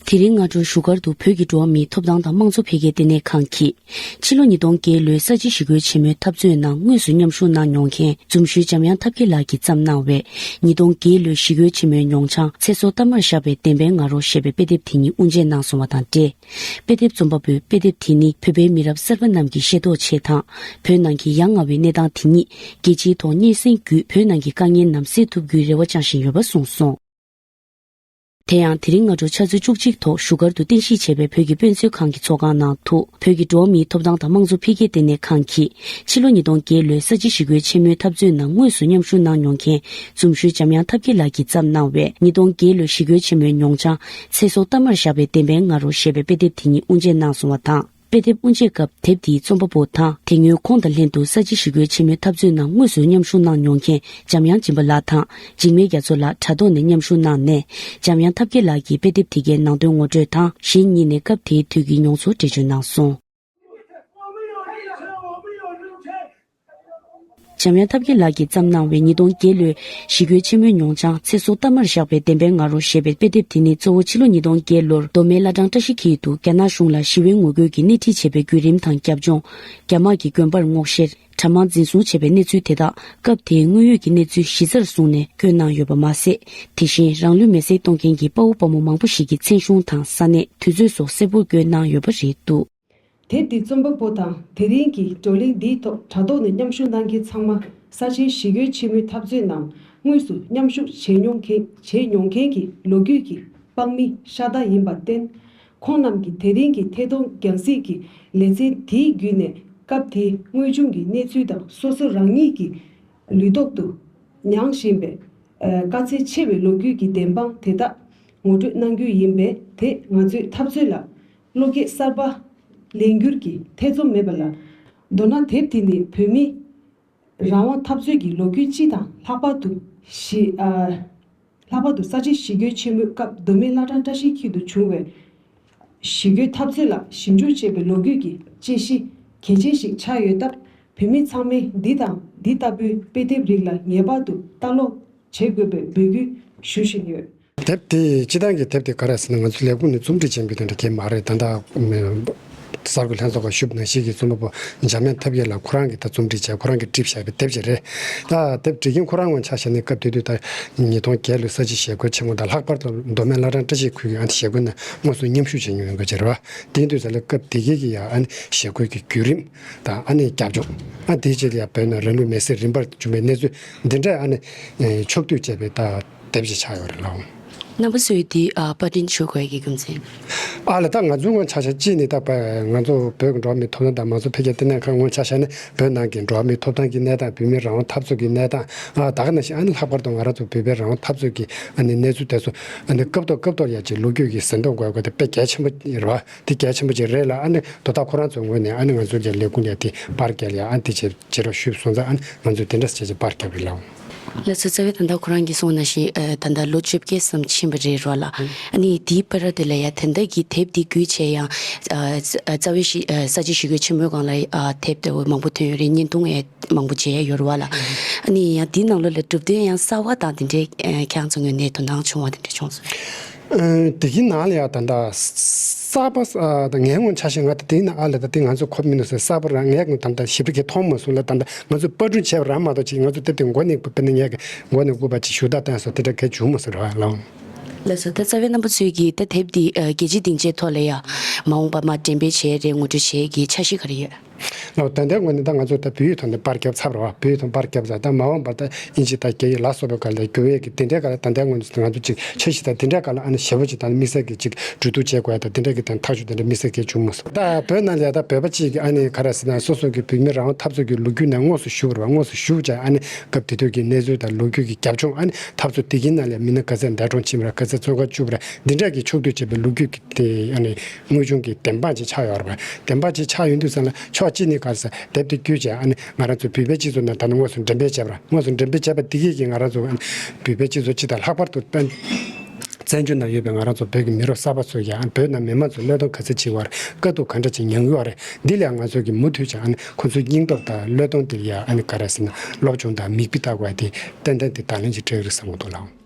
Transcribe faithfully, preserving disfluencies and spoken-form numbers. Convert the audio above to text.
དེ་རིང་སྔ་དྲོ་བཞུགས་སྒར་དུ་བོད་ཀྱི་འགྲོ་བ་མིའི་ཐོབ་ཐང་དང་དམངས་གཙོ་འཕེལ་རྒྱས་ལྟེ་གནས་ཁང་གིས། ཕྱི་ལོ་ཉིས་སྟོང་བརྒྱད་ལོའི་ས་བྱི་ཞི་རྒོལ་ཆེན་མོའི་འཐབ་རྩོད་ནང་དངོས་སུ་མཉམ་ཞུགས་གནང་མྱོང་མཁན་འཛོམས་ཞུའི་འཇམ་དབྱངས་ཐབས་མཁས་ལགས་ཀྱིས་བརྩམས་གནང་བའི་ཉིས་སྟོང་བརྒྱད་ལོའི་ཞི་རྒོལ་ཆེན་མོའི་མྱོང་བྱང་ཚེ་སྲོག་གཏའ་མར་བཞག་པའི་བདེན་པའི་ང་རོ་ཞེས་པའི་དཔེ་དེབ་དེ་ཉིད་དབུ་འབྱེད་གནང་སོང་བ་དང་འབྲེལ། དཔེ་དེབ་རྩོམ་པ་པོས་དཔེ་དེབ་དེ་ནི་བོད་པའི་མི་རབས་གསར་པ་རྣམས་ཀྱི་ཤེས་རྟོགས་ཆེད་དང་། བོད་ནང་གི་ཡ་ང་བའི་གནས་སྟངས་དེ་ཉིད་རྒྱལ་སྤྱིའི་ཐོག་སྙན་སེང་བརྒྱུད་བོད་ནང་གི་དཀའ་ངལ་རྣམས་སེལ་ཐུབ་རྒྱུའི་རེ་བ་བཅངས་བཞིན་ཡོད་པ་གསུངས་སོང་། དེ་ཡང་དེ་རིང་སྔ་དྲོ་ཆུ་ཚོད་བཅུ་གཅིག་ཐོག་བཞུགས་སྒར་དུ་རྟེན་གཞི་བྱས་པའི་བོད་ཀྱི་དཔེ་མཛོད་ཁང་གི་ཚོགས་ཁང་ནང་དུ། བོད་ཀྱི་འགྲོ་བ་མིའི་ཐོབ་ཐང་དང་དམངས་གཙོ་འཕེལ་རྒྱས་ལྟེ་གནས་ཁང་གིས། ཕྱི་ལོ་ཉིས་སྟོང་བརྒྱད་ལོའི་ས་བྱི་ཞི་རྒོལ་ཆེན་མོའི་འཐབ་རྩོད་ནང་དངོས་སུ་མཉམ་ཞུགས་གནང་མྱོང་མཁན་འཛོམས་ཞུའི་འཇམ་དབྱངས་ཐབས་མཁས་ལགས་ཀྱིས་བརྩམས་གནང་བའི་ཉིས་སྟོང་བརྒྱད་ལོའི་ཞི་རྒོལ་ཆེན་མོའི་མྱོང་བྱང་ཚེ་སྲོག་གཏའ་མར་བཞག་པའི་བདེན་པའི་ང་རོ་ཞེས་པའི་དཔེ་དེབ་དེ་ཉིད་དབུ་འབྱེད་གནང་སོང་བ་དང་། དཔེ་དེབ་དབུ་འབྱེད་སྐབས་དེབ་དེའི་རྩོམ་པ་པོ་དང་། དེ་སྔོན་ཁོང་དང་ལྷན་དུ་ས་བྱི་ཞི་རྒོལ་ཆེན་མོའི་འཐབ་རྩོད་ནང་དངོས་སུ་མཉམ་ཞུགས་གནང་མྱོང་མཁན་འཇམ་དབྱངས་སྦྱིན་པ་ལགས་དང་འཇིགས་མེད་རྒྱ་མཚོ་ལགས་དྲ་ཐོག་ནས་མཉམ་ཞུགས་གནང་ནས། འཇམ་དབྱངས་ཐབས་མཁས་ལགས་ཀྱིས་དཔེ་དེབ་དེ་གའི་ནང་དོན་ངོ་སྤྲོད་དང་། གཞན་གཉིས་ནས་སྐབས་དེའི་དུས་ཀྱི་མྱོང་ཚོར་འགྲེལ་བརྗོད་གནང་སོང་། འཇམ་དབྱངས་ཐབས་མཁས་ལགས་ཀྱིས་བརྩམས་གནང་བའི་ཉིས་སྟོང་བརྒྱད་ལོའི་ཞི་རྒོལ་ཆེན་མོའི་མྱོང་བྱང་ཚེ་སྲོག་གཏའ་མར་བཞག་པའི་བདེན་པའི་ང་རོ་ཞེས་པའི་དཔེ་དེབ་དེ་ནི་གཙོ་བོ་ཕྱི་ལོ་ཉིས་སྟོང་བརྒྱད་ལོར་མདོ་སྨད་བླ་བྲང་བཀྲ་ཤིས་འཁྱིལ་དུ་རྒྱ་ནག་གཞུང་ལ་ཞི་བའི་ངོ་རྒོལ་གྱི་སྣེ་ཁྲིད་བྱས་པའི་བརྒྱུད་རིམ་དང་རྒྱབ་ལྗོངས། རྒྱ་དམག་གིས་དགོན་པར་སྔོག་བཤེར། གྲྭ་དམངས་འཛིན་བཟུང་བྱས་པའི་གནས་ཚུལ་དེ་དག་སྐབས་དེའི་དངོས་ཡོད་ཀྱི་གནས་ཚུལ་གཞི་རྩར་བཟུང་ནས་བཀོད་གནང་ཡོད་པ་མ་ཟད། དེ་བཞིན་རང་ལུས་མེར་སྲེག་གཏོང་མཁན་གྱི་དཔའ་བོ་དཔའ་མོ་མང་པོ་ཞིག་གི་མཚན་གཞུང་དང་ས་གནས་དུས་ཚོད་སོགས་གསལ་པོར་བཀོད་གནང་ཡོད་པ་རེད་འདུག། དེབ་འདི་རྩོམ་པ་པོ་དང་དེ་རིང་གི་བགྲོ་གླེང་འདིའི་ཐོག་དྲ་ཐོག་ནས་མཉམ་ཞུགས་གནང་མཁན་ཚང་མ་ས་ཆའི་ཞི་རྒོལ་ཆེན་མོའི་འཐབ་རྩོད་ནང་དངོས་སུ་མཉམ་ཞུགས་བྱེད་མྱོང་མཁན་བྱེད་མྱོང་མཁན་གྱི་ལོ་རྒྱུས་ཀྱི་དཔང་མི་ཤ་སྟག་ཡིན་པར་བརྟེན། ཁོང་རྣམས་ཀྱིས་དེ་རིང་གི་ཐད་གཏོང་རྒྱང་སྲིང་གི་ལེ་ཚན་དེའི་བརྒྱུད་ནས་སྐབས་དེའི་དངོས་བྱུང་གི་གནས་ཚུལ་དང་སོ་སོ་རང་ཉིད་ཀྱི་ལུས་ཐོག་ཏུ་མྱངས་བཞིན་པའི་དཀའ་ཚེགས་ཆེ་བའི་ལོ་རྒྱུས་ཀྱི་བདེན་དཔང་དེ་དག་ངོ་སྤྲོད་གནང་རྒྱུ་ཡིན་པས། དེ་ང་ཚོའི་འཐབ་རྩོད་ལ་བློ་སྐྱེད་གསར་པ་ལེན་རྒྱུར་གྱི་ཐེ་ཚོམ་མེད་པ་ལ། མདོར་ན་དེབ་དེ་ནི་བོད་མིའི་རང་དབང་འཐབ་རྩོད་ཀྱི་ལོ་རྒྱུས་སྤྱི་དང་ལྷག་པར་དུ་ཞི་ཨ་ལྷག་པར་དུ་ས་ཆའི་ཞི་རྒོལ་ཆེན་མོའི་སྐབས་མདོ་སྨད་བླ་བྲང་བཀྲ་ཤིས་འཁྱིལ་དུ་བྱུང་བའི་ཞི་རྒོལ་འཐབ་རྩོད་ལ་ཞིབ་འཇུག་བྱས་པའི་ལོ་རྒྱུས་ཀྱི་དཔྱད་གཞི་གལ་ཆེན་ཞིག་ཆགས་ཡོད་སྟབས། བོད་མི་ཚང་མས་འདི་དང་འདི་ལྟ་བུའི་དཔེ་དེབ་རིགས་ལ་ངེས་པར་དུ་ལྟ་ཀློག་བྱེད་དགོས་པའི་འབོད་སྐུལ་ཞུ་བཞིན་ཡོད། དེབ་དེ་སྤྱི་བཏང་གི་དེབ་དེ་ག་རེ་ཟེར་ན། ང་ཚོ་ལས་ཁུངས་ནས་རྩོམ་སྒྲིག་བྱེད་མཁན་དེ་འདྲ་གང་ཡང་མ་རེད། ད་ལྟ་གསར་འགོད་ལྷན་ཚོགས་ཁག་ཞུགས་ནང་བཞིན་གྱི་རྩོམ་པ་པོ་འཇམ་དབྱངས་ཐབས་མཁས་ལགས་ཁོ་རང་གིས་ད་རྩོམ་སྒྲིག་བྱས། ཁོ་རང་གིས་བྲིས་བཞག་པའི་དེབ་ཅིག་རེད། ད་དེབ་སྒྲིག་མཁན་ཁོ་རང་ངོས་ཆ་བཞག་ན་སྐབས་དེ་དུས་ད་ཉིས་སྟོང་བརྒྱད་ལོའི་ས་བྱི་ཞི་རྒོལ་ཆེན་མོ་དང་ལྷག་པར་དུ་མདོ་སྨད་བླ་བྲང་བཀྲ་ཤིས་འཁྱིལ་གྱི་ཨ་ནི་ཞི་རྒོལ་ནང་དངོས་སུ་མཉམ་ཞུགས་བྱེད་མྱོང་ཡོད་མཁན་ཅིག་རེད་བ། དེ་དུས་ཙམ་ལ་སྐབས་དེ་གའི་གི་ཡ་ཨ་ནི་ཞི་རྒོལ་གྱི་བརྒྱུད་རིམ་དང་ཨ་ནི་རྒྱབ་ལྗོངས། ཨ་དེའི་རྗེས་ལ་ཡ་བོད་ནང་རང་ལུས་མེར་སྲེག་རིམ་པར་བྱུང་བའི་གནས་ཚུལ་འདི་འདྲ་ཨ་ནི་ཕྱོགས་བསྡུས་བྱས་པའི་ད་དེབ་ཅིག་ཆགས་ཡོད་རེད་ལགས། རྣམ་པ་ཚོས་འདི་ཨ་པར་སྐྲུན་ཞུ་དགོས་ཀྱི་རྒྱུ་མཚན། ཨ་ལ་ད་ང་ཚོའི་ངོས་ཆ་བཞག་གཅིག་ནི་ད་ང་ཚོ་བོད་ཀྱི་འགྲོ་བ་མིའི་ཐོབ་ཐང་དང་དམངས་གཙོ་འཕེལ་རྒྱས་ལྟེ་གནས་ཁང་ངོས་ཆ་བཞག་ན་བོད་ནང་གི་འགྲོ་བ་མིའི་ཐོབ་ཐང་གི་གནས་སྟངས། བོད་མིའི་རང་དབང་འཐབ་རྩོད་ཀྱི་གནས་སྟངས། ཨ་ད་ག་ནང་བཞིན་ཨ་ནི་ལྷག་པར་དུ་ང་རང་ཚོ་བོད་པའི་རང་དབང་འཐབ་རྩོད་ཀྱི་ཨ་ནི་གནས་ཚུལ་དེ་ཚོ་ཨ་ནི་སྐབས་ཐོག་སྐབས་ཐོག་ཡ་ཅིག་ལོ་རྒྱུས་ཀྱི་ཟིན་ཐོ་འགོད་དགོས་དེ་དཔེ་གལ་ཆེན་པོ་རེད་བ། དེ་གལ་ཆེན་པོ་ཅིག་རེད་ལ། ཨ་ནི་དོ་བདག་ཁོ་རང་ཚོའི་ངོས་ནས་ཨ་ནི་ང་ཚོའི་ལས་ཁུངས་ལ་དེ་པར་རྒྱག་ཡ་ཨ་ནི་དེ་བྱེད་བྱེད་རོགས་ཞུས་སོང་ཙང་། ཨ་ནི་ང་ཚོས་དེ་འདྲ་བྱས་བྱས་པར་རྒྱབ་རེད་ལགས། ལགས་སོ། རྩ་བའི་ད་ལྟ་ཁོ་རང་གིས་གསུངས་ནང་བཞིན་ཨ་ད་ལྟ་ལོ་བཅོ་བརྒྱད་ཙམ་ཕྱིན་པ་རེད་རོགས་ལ། ཨ་ནི་དེའི་བར་དེ་ལ་ཡ་ད་ལྟ་གི་དེབ་འདི་བརྒྱུད་བྱས་ཡང་ཨ་རྩ་བའི་ཞི་ཨ་ས་བྱི་ཞི་རྒོལ་ཆེན་མོའི་སྒང་ལ་ཨ་དེབ་དེ་མང་པོ་ཐོན་ཡོད་རེད། བརྙན་ཐུང་ཡང་མང་པོ་མཇལ་ཡ་ཡོད་རེད་བ་ལ། ཨ་ནི་ཡང་འདིའི་ནང་ལོགས་ལ་གྲུབ་དོན་ཡང་གསར་བ་དང་དེ་འདྲའི་ཨ་ཁྱེད་རང་ཚོ་ངོས་ནས་དོ་སྣང་བྱུང་བ་དེ་འདྲ་བྱུང་སོང་། ཨ་དེ་གི་ནང་ལ་ཡང་ད་ལྟ་གསར་པ་ཨ་ད་ངའི་ངོས་ཆ་བཞག་ན་ད་དེའི་ནང་ཨ་ལ་ད་དེ་ང་ཚོ་ཁོ་མི་ནུ་ཟེར་གསར་པ་རང་ངའི་ངོས་ད་ལྟ་ཞིབ་ཕྲ་གི་མཐོང་མ་སོང་ལ། ད་ལྟ་ང་ཚོ་པར་སྐྲུན་བྱས་པ་རང་མ་གཏོགས་ཅིག་ང་ཚོ་དེབ་དེ་མགོ་ནས་དཔེར་ན་ངས་མགོ་ནས་དགུ་པ་ཅིག་ཞུ་དག་བཏང་སོང་། དེ་འདྲ་གལ་བྱུང་མ་སོང་རེད་བ་ལགས། ལགས་སོ། ད་རྩ་བའི་རྣམ་པ་ཚོས་ཀྱིས་ད་དེབ་འདི་ཨ་རྒྱལ་སྤྱིའི་སྡིངས་ཆའི་ཐོག་ལ་ཡ་མ་འོངས་པ་མར་འགྲེམས་སྤེལ་བྱེད་རེད་ངོ་སྤྲོད་བྱེད་ཀྱི་འཆར་གཞི་ག་རེ་ཡོད། ལགས། ད་ལྟའི་ངོས་ནས་ད་ང་ཚོ་ད་བོད་ཡིག་ཐོག་ནས་པར་བརྒྱབ་ཚར་བ། བོད་ཡིག་ཐོག་པར་བརྒྱབ་ཚར། ད་མ་འོངས་པར་ད་ཨིན་ཇི་དང་རྒྱ་ཡིག་ལ་སོགས་པའི་སྒང་ལ་བསྒྱུར་ཡས་ཀྱི་དེ་འདྲའི་སྒང་ལ་ད་ལྟའི་ངོས་ནས་ང་ཚོ་ཅིག་འཆར་གཞི་དང་དེ་འདྲའི་སྒང་ལ་ཨ་ནི་ཞེ་པོ་ཅིག་ད་དམིགས་བསལ་གྱི་ཅིག་གྲོས་བསྡུར་བྱེད་དགོས་ཡ་ད་དེ་འདྲ་གི་ད་ཐག་གཅོད་དེ་འདྲ་དམིགས་བསལ་གལ་བྱུང་མ་སོང་། ད་བོད་ནང་ལ་ཡ་ད་བོད་པ་གཅིག་གི་ཨ་ནི་ག་རེ་ཟེར་ན་སོ་སོ་གི་བོད་མི་རང་དབང་འཐབ་རྩོད་ཀྱི་ལོ་རྒྱུས་ནང་དངོས་སུ་ཞུགས་པ་རེད་བ། དངོས་སུ་ཞུགས་བྱས་ཨ་ནི་སྐབས་དེ་དུས་ཀྱི་གནས་ཚུལ་དང་ལོ་རྒྱུས་ཀྱི་རྒྱབ་ལྗོངས། ཨ་ནི་འཐབ་རྩོད་དེ་གི་ནང་ལ་ཡ་མི་སྣ་ག་ཚད་འདས་གྲོངས་ཕྱིན་པ་རེད། ག་ཚད་བཙོན་ཁང་བཅུག་པ་རེད། འདི་འདྲ་གི་ཕྱོགས་བསྡུས་བྱས་པའི་ལོ་རྒྱུས་ཀྱི་དེ་ཨ་ནི་དངོས་བྱུང་གི་བདེན་དཔང་ཅིག་ཆགས་ཡོད་རེད་པ། བདེན་དཔང་ཅིག་ཆགས་ཡོང་དུས་ཙམ་ལ་ཕྱོགས་གཅིག་ནས་ག་རེ་ཟེར་དེབ་དེ་བརྒྱུད་བྱས་ཨ་ནི་ང་རང་ཚོ་བོད་པའི་སྤྱི་ཚོགས་ནང་ད་ནི་དངོས་སུ་འགྲེམས་སྤེལ་བྱས་པ་རེད། དངོས་སུ་འགྲེམས་སྤེལ་བྱས་པ་དེ་གིས་ཀྱི་ང་རང་ཚོ་ཨ་ནི་བོད་པའི་སྤྱི་ཚོགས་སྤྱི་དང་ལྷག་པར་དུ་དཔལ་བཙན་བྱོལ་ནང་ཡོད་པའི་ང་རང་ཚོ་བོད་ཀྱི་མི་རབས་གསར་པ་ཚོ་ཡང་བོད་ནང་མི་མང་ཚོ་བློས་གཏོང་ག་ཚད་བྱེད་ཀྱི་ཡོད་རེད། དཀའ་སྡུག་ག་འདྲ་ཅིག་མྱངས་ཀྱི་ཡོད་རེད། འདི་ལ་ང་ཚོ་གིས་མུ་མཐུད་ཀྱང་ཨ་ནི་ཁོ་ཚོའི་སྙིང་སྟོབས་དང་བློས་གཏོང་དེ་ལ་ཡང་ཨ་ནི་ག་རེ་ཟེར་ན་སློབ་སྦྱོང་དང་མིག་དཔེ་ལྟ་དགོས་ཡ་དེ་ཏན་ཏན་དེ་དང་ལེན་ཅིག་སྤྲད་ཀྱི་རེད་བསམ་གྱི་འདུག་ལགས།